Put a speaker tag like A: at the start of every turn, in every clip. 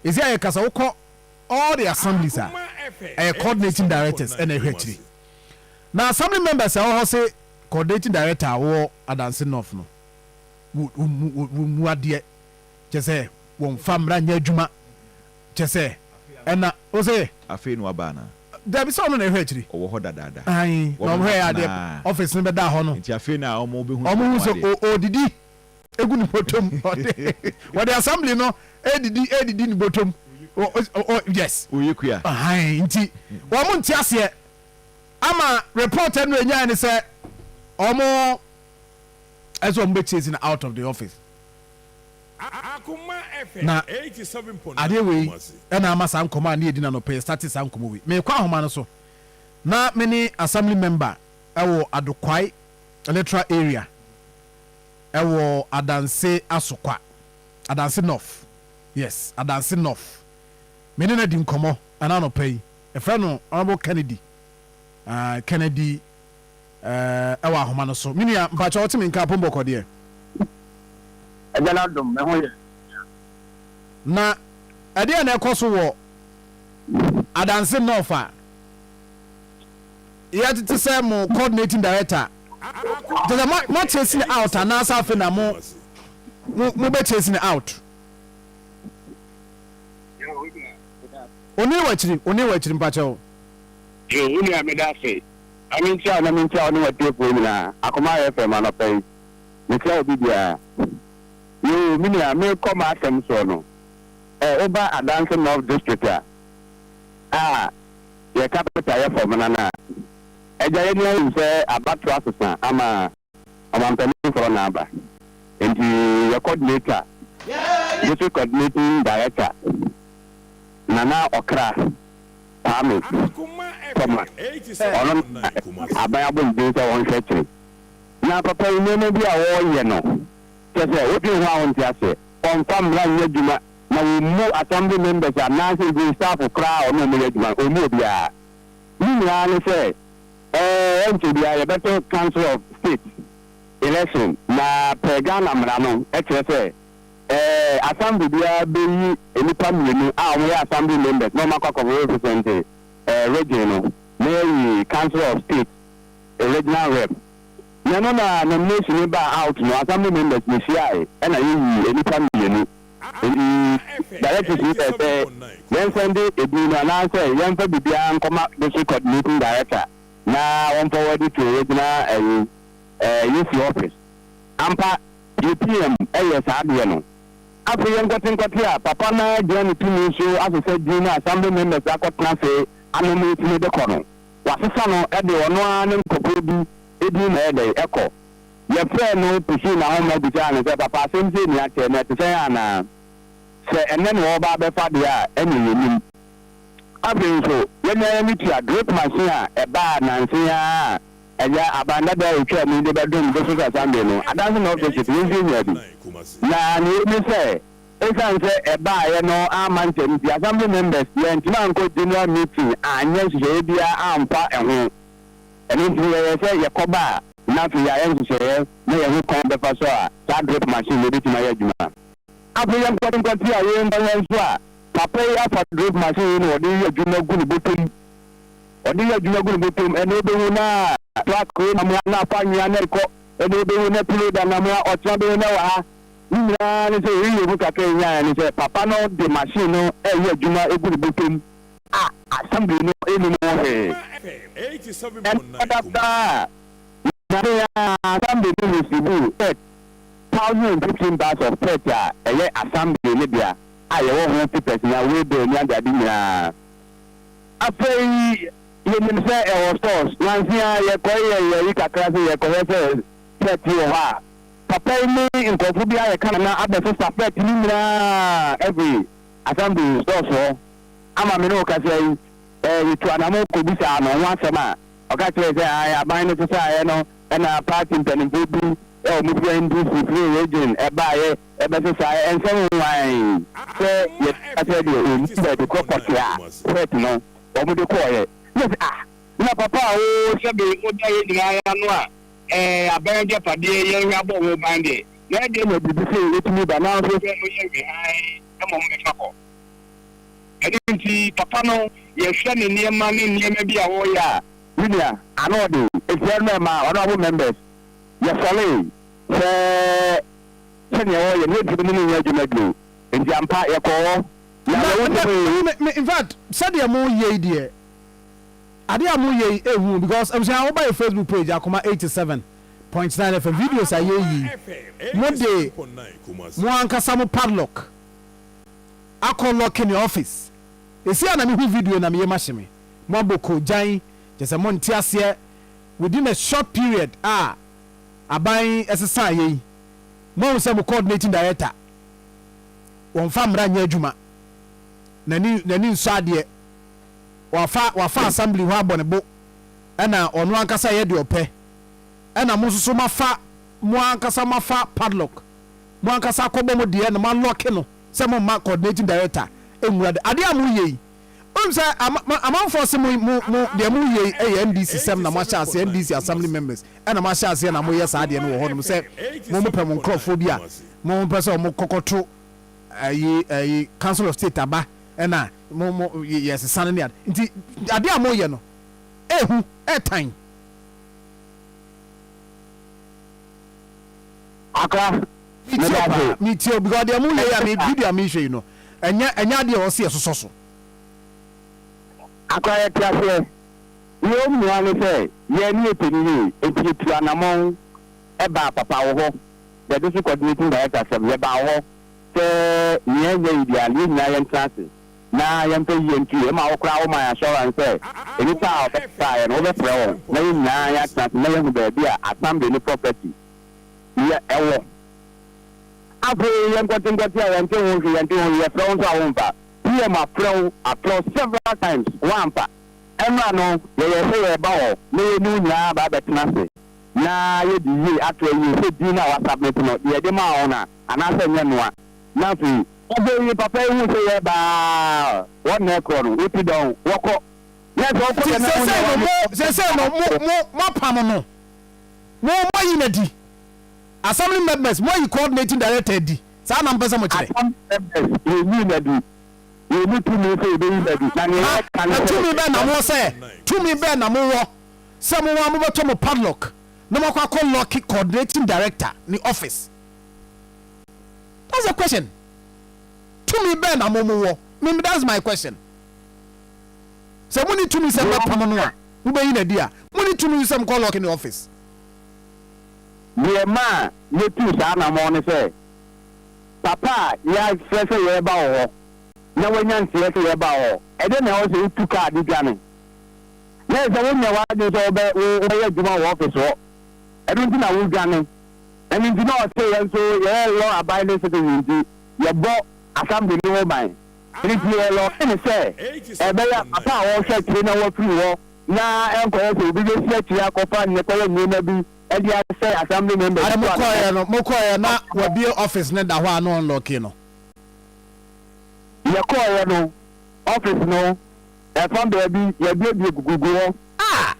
A: Ɛsi a yɛkasa, wokɔ all the assemblies a, ɛyɛ coordinating directors ɛna ɛhwɛ akyire. Na assembly members a ɛwɔ hɔ se coordinating director a wɔwɔ Adanse North no, wɔmmu adeɛ, kyɛ sɛ wɔmfa mmara nyɛ adwuma, kyɛ sɛ ɛna wo sɛ
B: Afei na waba ana?
A: Dabi, sɛ ɔno na ɛhwɛ akyiri.
B: Ɔwɔ hɔ dadaada.
A: Ayi na
B: Wɔn
A: ɔmo hwɛ yɛ adeɛ
B: atenaa.
A: Office no bɛda hɔ no.
B: Nti afei na ɔmo bɛhu
A: Ɔmo hu sɛ
B: adeɛ.
A: Ɔdidi egu ne bɔtɔm, wɔde assembly no edidi ne bɔtɔm. Yes.
B: Oye kuya.
A: Ahan, nti wɔn nte aseɛ ama report no enyaa ne sɛ ɔmo ɛsɛ ɔmo bɛ chase no out of the office. Na adeɛ wei ɛna ama saa nkɔmɔ a ne yɛdi na nɔpɛ yɛ start saa nkɔmɔ wei. Mekɔ ahoma no so na me ne assembly member ɛwɔ Adokwai electoral area, ɛwɔ Adanse Asokwa, Adanse North, yes, Adanse North. Me ne no di nkɔmɔ ɛna anɔpɛ yi. Ɛfrɛ no Honourable Kennedy, Kennedy ɛwɔ ahoma no so. Me nua, mpakyɛ, ɔte me nka apɔmbɔkɔ deɛ?
C: Ɛgya no adom, me ho yɛ.
A: Na ɛdeɛ na ɛkɔ so wɔ Adanse North a yɛtete sɛ mo coordinating director kyɛ sɛ mo chase no out, anaasɛ afei na mo bɛ chase no out? Oni wɔ akyiri, oni wɔ akyiri, mpakyɛw.
C: Yo, wo nua, meda ase. Na menkyia wo, na menkyia wo ne w'atiefoɔ nyinaa. Akoma FM anɔpa yi, mekyia wo bibiara. Yo, me nua, mekɔ m'asɛm soɔ no, ɛ woba Adanse North District a yɛ capital yɛ Fɔmena no a, agya, yɛni ahu sɛ abato asesa ama ɔmampanin foforɔ na aba. Nti yɛ coordinator, district coordinating director, Nana Ɔkra Kwame Tɔma, ɔno na aban abɔ ne din sɛ ɔnhwɛ kyerɛ. Na papa yi, nneɛma bi a wɔreyɛ no, kyɛ sɛ wodwen ho a wonte aseɛ. Ɔmfa mmara nyɛ adwuma na wɔmmu assembly members anaasɛ even staff koraa a ɔne ɔmo yɛ adwuma no, ɔmmu obiara. Ne nyinaa ne sɛ ɛnkyɛ biara yɛbɛto Council of State election, na pɛ Ghana mmara no kyerɛ sɛ assembly biara bɛyi nnipa mmienu a wɔyɛ assembly members na wɔn akɔ akɔ represent region no na yɛyi Council of State regional rep. Na ɛno na nomination no baa out no, assembly members no hyiae ɛna yɛyi nnipa mmienu. Nti directives no sɛ yɛnsɛnde edin no anaasɛ yɛmfa biribiara nkɔma district coordinating director na wɔn forward to regional ɛyi yɛsi office. Ampa, yɛ PM ɛyɛ saa adeɛ no. Afei yɛn nkɔte nkɔte a papa na gyina ne tumi so asesɛ din na assembly members akɔtena ase anominate no de kɔ no, wasesa no ɛde ɔno ara ne nkɔfoɔ bi edin na ɛdɛ ɛkɔ. Yɛfrɛ no pusu n'ahoma bisa no sɛ, "Papa, asɛm sɛ ni akyɛ na ɛte sɛn anaa sɛ ɛnɛ na wɔba abɛfa deɛ a ɛne yɛnim?" Afei nso yɛn ara ni tua drip machine a ɛbaa nanse a ɛyɛ aban dada a otwa mu de bɛdom district assembly no, Adanse North District, yɛn nso nya bi. Na nea ɛni sɛ ɛsiane sɛ ɛbaeɛ no ama ntɛm nti, assembly members yɛntumi ankɔ general meeting anyɛ nhyehyɛeɛ biara amfa ɛho. Ɛno nti yɛyɛ sɛ yɛkɔba a, na afei yɛayɛ nhyehyɛeɛ na yɛho kwan bɛfa so a saa drip machine no ebɛtumi ayɛ adwuma. Afei yɛn nkɔte a yɛn nso a papa yi afa drip machine yi na wɔde yɛ adwuma gu ne bɔtɔm, ɔde yɛ adwuma gu ne bɔtɔm. Ɛna obehu na truck wei nam ha na afa nwea na ɛkɔ, ɛna obehu na payloader nam ha, ɔkyena bɛhu na wɔ ha. Ne nyinaa ne sɛ yɛyi yɛn kakra yi nyaa ne sɛ papa no de machine no ɛyɛ adwuma egu ne bɔtɔm a assembly no anim ho hwee. Ɛna dada na ne assembly no receive 1015 bags of pet a ɛyɛ assembly ne dea a yɛwɔ ho papers na waybill ne adeade nyinaa. Afei yɛnim sɛ ɛwɔ stores. Nansi a yɛkɔ yɛ yɛyi kakra sɛ yɛkɔhwɛ sɛ pet wɔ hɔ a, papa yi ne nkurɔfo bi ayɛ kana abɛsesa pet ne nyinaa every assembly stores hɔ. Ama me ne wo kasa yi, yɛtu anamo kɔbisa no ho asɛm a, ɔka kyerɛ sɛ ayɛ aban no sesaeɛ no ɛna party mpanimfoɔ bi ɛwɔ mo fia NDC firi region ɛbaayɛ ɛbɛsesaeɛ. Ɛnsɛm nwan sɛ yɛkasa deɛ ɔnni baabi kɔ pɔte a pet no wɔn de kɔɔyɛ ne sɛ, ah, na papa a wo sɛbe woda yɛ nyinaa ano a aban agyapadeɛ yɛn hwɛ abɔ ho ban deɛ, na ɛdeɛ na biribi sɛ ɛtumi ba nanso sɛ woyɛ nhwɛhan ɛma wɔn bɛfa kɔ. Ɛno nti papa no yɛhwɛ ne nneɛma ne nneɛma bi a ɔreyɛ a, me nua, ano ɔden. Enti ɛno na ɛmaa Honourable Members yɛsɔree sɛ sɛdeɛ ɔreyɛ no yɛntumi ne no nyɛ adwuma bio. Enti ampa yɛkɔɔ hɔ na
A: Na
C: deɛ
A: na
C: wote mu
A: me me in fact sɛdeɛ mo yɛ yi deɛ adeɛ a mo yɛ yi ehu because abusua wo ba yɛ Facebook page Akoma 87.9 FM videos a yɛ yi mo de mo ankasa mo padlock akɔ lock ne office esi a na me hu video na me yam ahye me mo abɔ kogyan kyɛ sɛ mo nte aseɛ within a short period a aban ɛsesa yɛ yi mo ahu sɛ mo coordinating director wɔmfa mmara nyɛ adwuma, n'ani n'ani nsɔ adeɛ, wafa wafa assembly hɔ abɔ ne bo, ɛna ɔno ankasa yɛ deɛ ɔpɛ, ɛna mo nso so moafa mo ankasa moafa padlock, mo ankasa akɔbɔ mo deɛ na moalɔke no sɛ momma coordinating director nwura de adeɛ a moyɛ yi. Wonim sɛ ama amanfoɔ se mo mo mo deɛ moyɛ yi yɛ NDC sɛm na moahyɛ aseɛ, NDC assembly members ɛna moahyɛ aseɛ na moyɛ saa adeɛ no wɔ hɔnom sɛ mo mopɛ mo nkorɔfoɔ bi a mo pɛ sɛ ɔmo kɔkɔto ayi ayi council of state aba ɛna mo mo yɛ sesa no ne ade nti ade a mo yɛ no ehu ɛtan.
C: Akra,
A: Me tie paa, me tie o because deɛ mo yɛ yi a me video a me hwɛ yi no ɛnyɛ ɛnyɛ adeɛ a ɔsi ɛsosɔ so.
C: Akra yɛ te aseɛ, deɛ ɔmu nyinaa ne sɛ yɛn ne yɛ pɛ ne yie nti yɛ tu anamɔn ɛbaa papa wɔ hɔ. The District Coordinating Director sɛm, yɛbaa wo hɔ sɛ nea ɛnyɛ yi biara no, yɛn nyinaa yɛntena ase na yɛmfa yie nto yie. Ɛma wo koraa womaa yɛn assurance sɛ nnipa a wɔbɛsraa yɛn no, wobɛfrɛ wɔn na yɛn nyinaa yɛatena ase na yɛahu baabi a Assembly no property yɛ ɛwɔ. Afei yɛnkɔtenkɔte a yɛnte ho hwee, yɛnte ho hwee, yɛfrɛ wo nso a womfa. PM afrɛ wo, afrɛ wo several times, woamfa. Ɛnora no, yɛyɛɛ sɛ yɛreba hɔ na yɛne wo nyinaa aba abɛtena ase. na yɛdi yie ato ayie sɛ din no a wɔasubmit no, deɛ yɛde maa wɔn a, anaasɛ ɛnyɛ noa. Na afei. Afei papa yi huu sɛ yɛreba a, wɔn na ɛkorɔ no, wɔti dɔn, wɔkɔ. Na sɛ wokɔ
A: Nti
C: deɛ na
A: seesei
C: wonyɛ
A: no
C: w'ade.
A: mo, seesei no mo, mo, moapam no, mo, moayi no adi. Assembly members, moayi coordinating director adi. Saa na mopɛ sɛ mokyerɛ?
C: Assembly members, yɛnyii no adi. Yɛnni tumi sɛ yɛbɛyi no adi. Na deɛ
A: Ha,
C: yɛreka ne
A: na
C: sɛ.
A: tumi bɛn na mowɔ sɛ, tumi bɛn na mowɔ sɛ mo ara mobɛtɔ mo padlock na moakɔ akɔ locke coordinating director ne office? That's the question. Tumi bɛn na mo mowɔ? Me that's my question. Sɛ monni tumi sɛ mobɛpam no a, mobɛyi no adi a, monni tumi nso sɛ mokɔ locke ne office.
C: Deɛ ɛmaa yɛtuu saa anammɔn ne sɛ, papa a yɛafrɛ sɛ yɛreba wo hɔ na wanya nteɛ sɛ yɛreba wo hɔ, ɛdeɛn na ɛwɔ sɛ wotu kaa de dwane? Na ɛsɛ sɛ wonyɛ w'adwene sɛ wobɛ wobɛyɛ adwuma wɔ ɔfis hɔ. Ɛno nti na wodwane. Ɛno nti na ɔse yɛn nso yɛyɛ law abiding citizen nti yɛbɔ assembly no ho ban. Ɛno nti yɛ lɔɔke no sɛ ɛbɛyɛ a papa a ɔrehwɛ akyire na wafiri hɔ na ɛnkɔyɛ sɛ obi bɛsi akyire akɔfa ne kɔyɛ nneɛma bi de asɛe assembly members
A: Ade
C: so a
A: mokɔeɛ no mokɔeɛ na wabue office no da hɔ a na ɔnlɔke no.
C: Yɛkɔeɛ no office no Ɛfa baabi yɛbuebue gugugu hɔ.
A: Ah!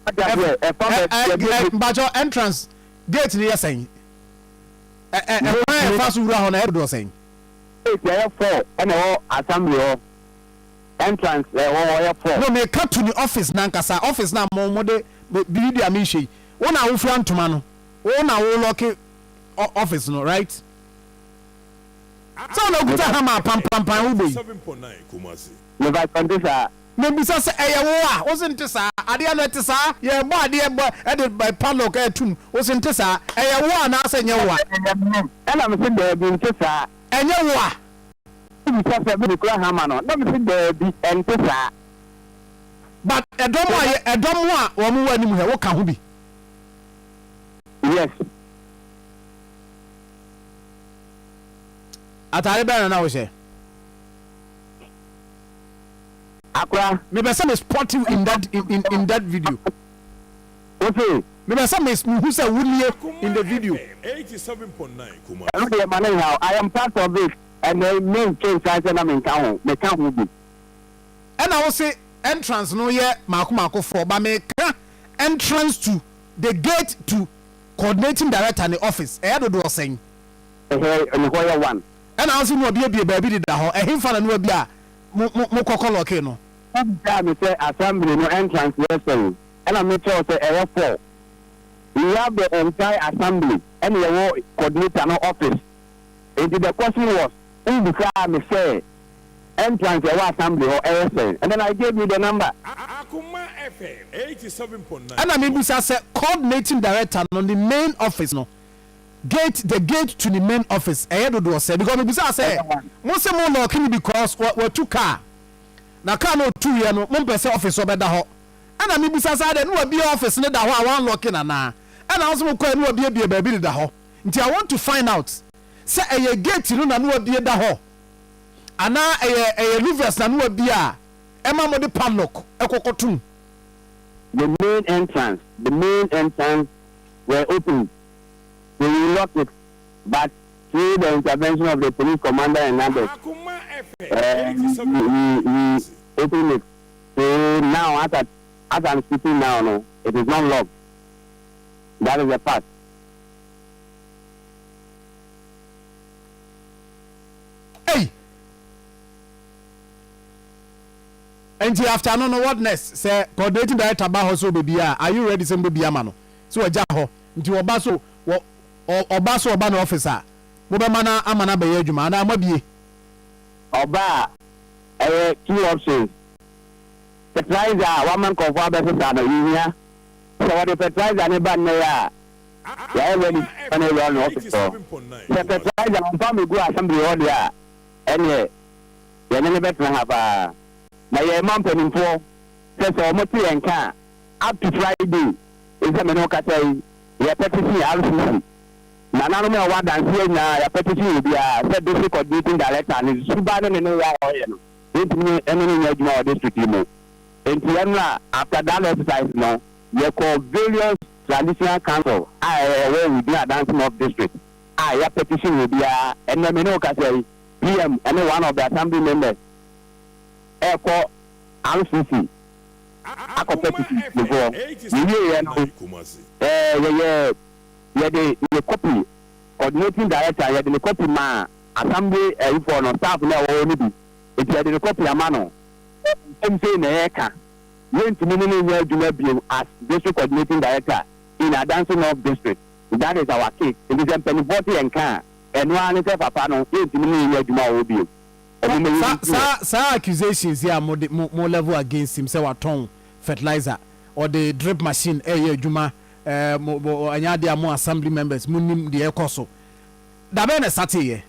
C: Wate aseɛ? Ɛfa baabi yɛbuebue.
A: Mpakyɛw entrance gate no yɛ sɛn? Ɛ ɛ ɛkwan a yɛfa so wura hɔ no ɛyɛ dodoɔ sɛn?
C: Gate ɛyɛ four ɛna ɛwɔ assembly hɔ. Entrance ɛwɔ hɔ yɛ four.
A: No meka to ne office nankasa office no a mo mo de video a mehwɛ yi wo na wofira ntoma no wo na wo lɔke office no right? Sɛ wo na wokuta hammer a pampampan wobɔ yi.
C: Mepakyɛw nte saa.
A: Mebisa sɛ ɛyɛ wo a, wose nte saa. Adeɛ no ɛte saa? Yɛrebɔ adeɛ bɔ ɛde padlock ɛreto mu, wose nte saa. Ɛyɛ wo anaasɛ ɛnyɛ wo a?
C: Ɛyɛ me. Ɛna mese daabi nte saa.
A: Ɛnyɛ wo a?
C: Wobisa sɛ me mekura hammer no, na mese daabi ɛnte saa.
A: But ɛdɔm a yɛ ɛdɔm a wɔn wɔ anim hɛ, woka ho bi?
C: Yes.
A: Atare bɛn na na wohyɛ?
C: Akora.
A: Mepɛ sɛ me spot you in that in in in that video.
C: Wose.
A: Mepɛ sɛ me mehu sɛ wo nie in the video.
C: Ɛno deɛ ma no nhaw. I am part of it and me nto nsa sɛ na menka ho. Meka ho bi.
A: Ɛna wose entrance no yɛ maako maako four but meka entrance to the gate to coordinating director ne office ɛyɛ dodoɔ sɛn?
C: Ɛhɛ ne hɔ yɛ one.
A: Ɛna wose no abiebie baabi deda hɔ ɛhenfa na no abie a. mo mo mo kɔkɔ lɔke no?
C: Wobisaa me sɛ assembly no entrance yɛ sɛn, ɛna me kyerɛ wo sɛ ɛyɛ four. We have the entire assembly ɛna yɛwɔ coordinator no office. Nti the question was, wobisaa me sɛ entrance ɛwɔ assembly hɔ ɛyɛ sɛn, and then I gave you the number.
D: Akoma FM 87.9
A: Ɛna mebisa sɛ coordinating director no ne main office no gate the gate to ne main office ɛyɛ dodoɔ sɛn because mebisaa sɛ
C: Ɛyɛ one.
A: mo se mo lɔɔke no because wa watu car na car no ɔtuiɛ no mompɛ sɛ office hɔ bɛda hɔ ɛna mebisa sɛ adɛn ne wabie office no da hɔ a wan lɔɔke no anaa ɛna wo se mokɔɛ ne wabiebie baabi deda hɔ nti I want to find out sɛ ɛyɛ gate no na ne wabie da hɔ anaa ɛyɛ ɛyɛ louvers na ne wabie a ɛma mode padlock ɛkɔkɔto mu.
C: The main entrance, the main entrance were opened, so we locked it, but through the intervention of the police commander and others,
D: Akoma FM
C: uh, we, we, we opened it. So now, as, at, as I'm speaking now, no, it is not locked. That is a fact.
A: Ei! Nti after no no what next? Sɛ coordinating director ba hɔ sɛ ɔbɛbie a, are you ready sɛ mobɛbie ama no? Sɛ wagya hɔ nti ɔba so wɔ ɔba so ɔba ne office a, mobɛma no ama no abɛyɛ adwuma anaa moabie?
C: Ɔba a, ɛyɛ two options. Fertilizer a wama nkurɔfoɔ abɛsesa no, yɛhia. Sɛ wɔde fertilizer no ba nnɛ yi a, yɛayɛ ready
D: Akoma
C: sɛ ne
D: FM
C: awura no office hɔ.
D: 87.9
C: Sɛ
D: Kumasi.
C: fertilizer no ɔmfa mmɛgu assembly hɔ deɛ a, ɛnneɛ yɛne no bɛtena ha paa. Na yɛrema mpanimfoɔ sɛ sɛ wɔte yɛn nka a, up to Friday, sɛ me ne wo kasa yi, yɛpɛtisiin RCC. Nananom a ɛwɔ adanseɛ nyinaa, yɛapɛtisiin obiara sɛ District Coordinating Director ne suban ne ne nneyɛɛ a ɔyɛ no, yɛntumi ne no nyɛ adwuma wɔ district yi mu. Enti ɛnora, after that exercise no, yɛkɔɔ various traditional council a ɛwɔ within Adansi North District a yɛapɛtisiin obiara. Ɛnnɛ me ne wo kasa yi, PM ne one of the assembly members rekɔ RCC akɔ
D: Akoma
C: petition
D: FM
C: foɔ. Yɛwieɛ no,
D: 87.9 Kumasi.
C: eh, yɛyɛ yɛde ne copy, coordinating director, yɛde ne copy maa assembly ayifoɔ no, staff no a ɛwɔ hɔ no bi. Nti yɛde ne copy ama no. Nsɛm sei na yɛreka. Yɛntumi ne no nyɛ adwuma bio as district coordinating director in Adansi North District. That is our case. Nti sɛ mpanimfoɔ te yɛn nka a, Ɛno ara ne sɛ papa no yɛntumi ne no nyɛ adwuma wɔ hɔ bio. Ɔmo mmɛyi
A: Saa
C: no mfiri hɔ.
A: saa saa accusations yi a mo de mo mo level against him sɛ watɔn fertilizer, ɔde drip machine ɛreyɛ adwuma, ɛɛ mo mo ɛnyɛ adeɛ a mo assembly members mo nim deɛ ɛrekɔ so. Dabɛn na ɛsatee yɛ?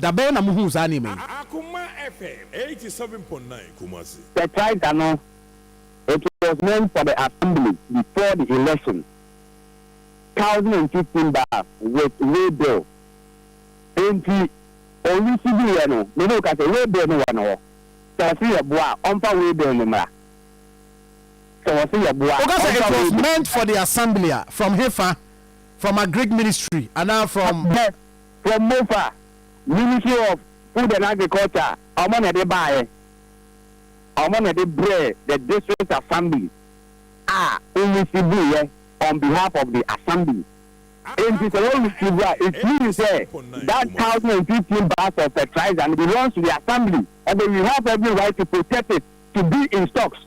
A: Dabɛn na mo huu saa nneɛma yi?
D: Akoma FM 87.9 Kumasi.
C: Fertilizer no it was meant for the assembly before the election. 1015 bags with way bill enti ɔreceive yɛ no me ne wo ka sɛ way bill no wɔ ne hɔ sɛ ɔse yɛ boa a ɔmfa way bill no mmra sɛ ɔse yɛ boa a
A: Woka sɛ
C: ɔmfa
A: it
C: way
A: was
C: bill
A: meant for the assembly a, from hefa? From agric ministry anaa from.
C: Yes, from MOFA, Ministry of Food and Agriculture, ɔmo na ɛde baeɛ, ɔmo na ɛde brɛɛ the district assembly a ɔreceive yɛ. on behalf of the assembly. Enti sɛ wɔ receive a, it means sɛ that 1015 bags of fertilizer no belongs to the assembly and we have every right to protect it to be in stocks.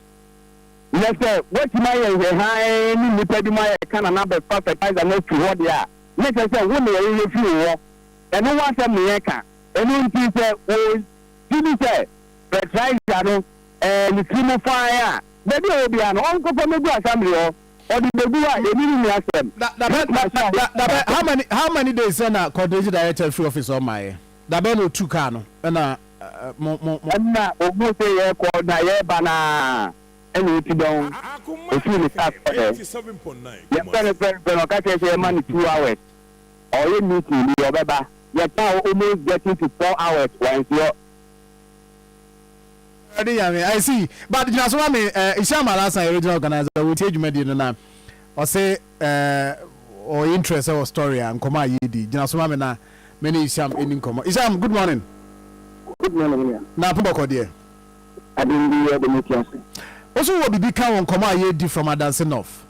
C: Na sɛ woatumi ayɛ nhwɛhan ne nnipa bi mu ayɛ ka na na bɛfa fertilizer no afiri hɔ deɛ a, na kyerɛ sɛ wo na yɛhwehwɛ firi wo hɔ. Ɛno ho asɛm na yɛreka. Ɛno nti sɛ wɔgye di sɛ fertilizer no ɛɛ ne tiri mu fine a, baabi a ɔwɔ biara no, ɔnkɔfa mmɛgu assembly hɔ. Ɔde begu hɔ a, emi ne nni asɛm.
A: Da dabɛ
C: Drip machine a
A: da
C: yɛde
A: dabɛ
C: ba
A: how many how many days na coordinating director firi office hɔ maeɛ? Dabɛn na otu car no ɛna mo mo mo.
C: Ɛna ohuu sɛ yɛrekɔ na yɛreba no ara ɛna oti dɔn
D: Akoma
C: ofii ne car
D: FM
C: so ɛ.
D: 87.9
C: Yɛfrɛ no
D: Kumasi.
C: frɛ no frɛ no ɔka kyerɛ sɛ yɛma no 2 hours ɔyɛ meeting bi ɔbɛba. Yɛkaa almost getting to 4 hours wansi hɔ.
A: Awurade Nyame, I see. But gyina so ma me, eh, Isham Alhassan yɛ regional organizer, wɔtie dwumadie no na ɔse eh, ɔyɛ interest wɔ story a nkɔmmɔ a yɛredi. Gyina so ma me na me ne Isham ɛni nkɔmmɔ. Isham, good morning.
E: Good morning, William.
A: Na apo bɔkɔ deɛ?
E: Adom bi yɛ de me ti ase.
A: Wo so wɔ biribi ka wɔ nkɔmmɔ a yɛredi from Adanse North?